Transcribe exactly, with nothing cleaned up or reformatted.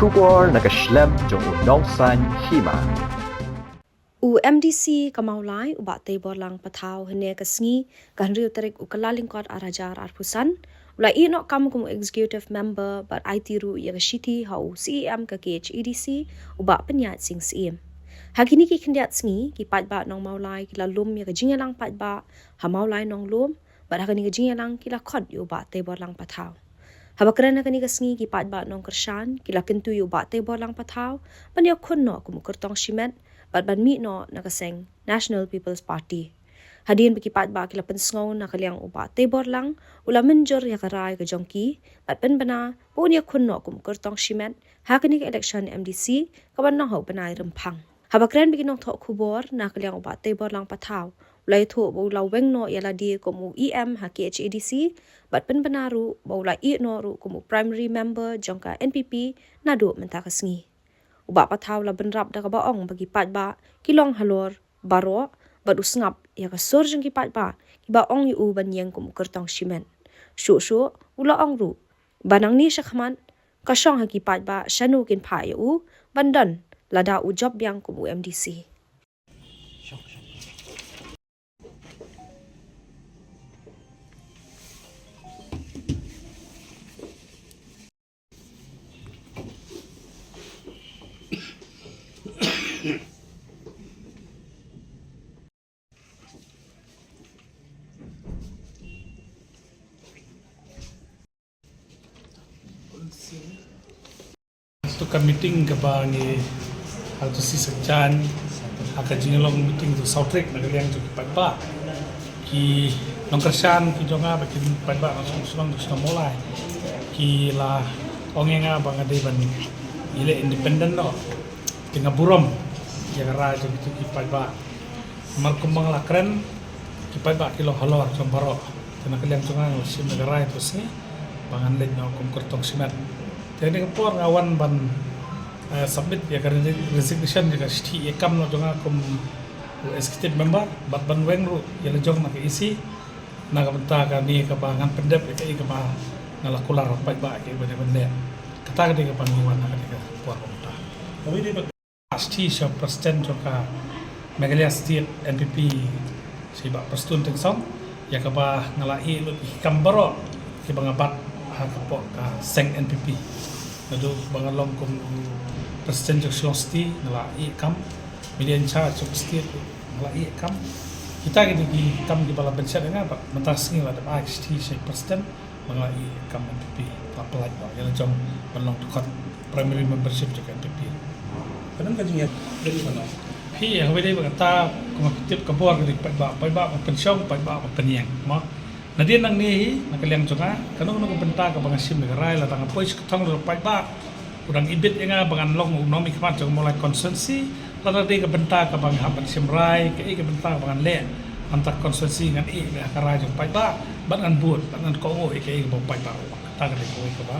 Khubor na ka shlem jong u nongsan hima. U M D C ka Mawlai, u Bah Teiborlang Pathaw, hynne ka sngi, ka hynriew tarik u Kyllalyngkot ar hajar arphew san, u la ïeh noh kam kum u executive member bad aiti ruh ïa ka shithi ha u C E M ka K H A D C, u Bah Pynïaid Sing Syiem. Ha kine ki khyndiat sngi, ki paidbah nong Mawlai ki la lum ïa ka jingïalang paidbah ha Mawlai Nonglum, bad ha kane ka jingïalang ki la khot ïa u Bah Teiborlang Pathaw. Haba kren ha kane ka sngi, ki paidbah nongkyrshan ki la kyntu ïa u Bah Teiborlang Pathaw ban ïakhun noh kum u kyrtong shimet bad ban mih noh na ka seng National People's Party. Hadien ba ki paidbah ki la pynsngew na ka liang u Bah Teiborlang, u la mynjur ïa ka rai ka jong ki bad pynbna ba un ïakhun noh kum u kyrtong shimet ha kane ka election M D C kaban long ha u bnai Rymphang. Haba kren bad ki nongthoh khubor na ka liang u Bah Teiborlang Pathaw, u la ïathuh ba u la weng noh ïa lade kum u E M ha K H A D C bad pynbna ruh ba u la ïeh noh ruh kum u primary member jong ka N P P naduh mynta ka sngi. U Bah Pathaw u la bynrap da kaba ong ba ki paidbah ki long halor baroh bad u sngap ïa ka sur jong ki paidbah kiba ong ïa u ban ïeng kum u kyrtong shimet. Shuh shuh u la ong ruh ba nangne shakhmat ka shong ha ki paidbah shano kin phah ïa u ban don lada u jop biang kum u M D C. To ka meeting kaba ngi hal to si sa jan ha ka jinglong meeting to saw trek na ka liang to ki paidbah, ki nongkyrshan ki jong nga bad ki paidbah nongshong shnong to shnong Mawlai ki la ong ïa nga ba nga dei ban ïaleh independent noh. Te nga burom ïa ka rai jong kito ki paidbah. Namar kumba nga la kren, ki paidbah ki long halor jong baroh. Te na ka liang jong nga nga la shim ïa ka rai to sngi ba ngan leit noh kum kyrtong shimet. Te kane ka por nga wan ban, eh, submit ïa ka resi-, resignation, ïa ka shithi ïa kam noh jong nga kum u executive member bad ban weng ruh ïa la jong na ka E C na ka bynta kane kaba ngan pyndep ïa kaei kaba nga la kular paidbah ïa kaei ba dei ban leh. Kata ka dei kaba ngi wan ha kane ka por ba mynta. Shithi sha president jong ka Meghalaya State N P P, sha i Bah Prestone Tynsong, ïa kaba nga la ïeh lut ïa ki kam baroh kiba nga bat ha ka pok ka seng N P P. Naduh ba nga long kum u president jong Shillong City nga la ïeh kam, media in charge jong ka state nga la ïeh kam. Kita ki dei ki kam kiba la bynshet ïa nga, bad mynta ka sngi la dep ai shithi sha president ba nga la ïeh kam N P P, la pyllait noh ïa la jong ban long dkhot primary membership jong ka N P P. Ka don ka jingïa, ka don ka don. Phi, ïa kaba dei ba kata, kumba phi tip ka bor ka dei paidbah, paidbah ba pynshong, paidbah ba pynïeng, mo. Nadien nangne hi, na ka liang jong nga, kano kano ka bynta kaba nga shim ïa ka rai, lada nga poi sha ka thong jong paidbah, u dang ibit ïa nga ba ngan long u nongmihkhmat jong Mawlai constituency, lada dei ka bynta kaba nga hap ban shim rai, kaei ka bynta kaba ngan leh, hangta constituency ngan ïeh beit ha ka rai jong paidbah, bad ngan bud, bad ngan kohnguh ïa kaei kaba paidbah, kata ka dei kawei kaba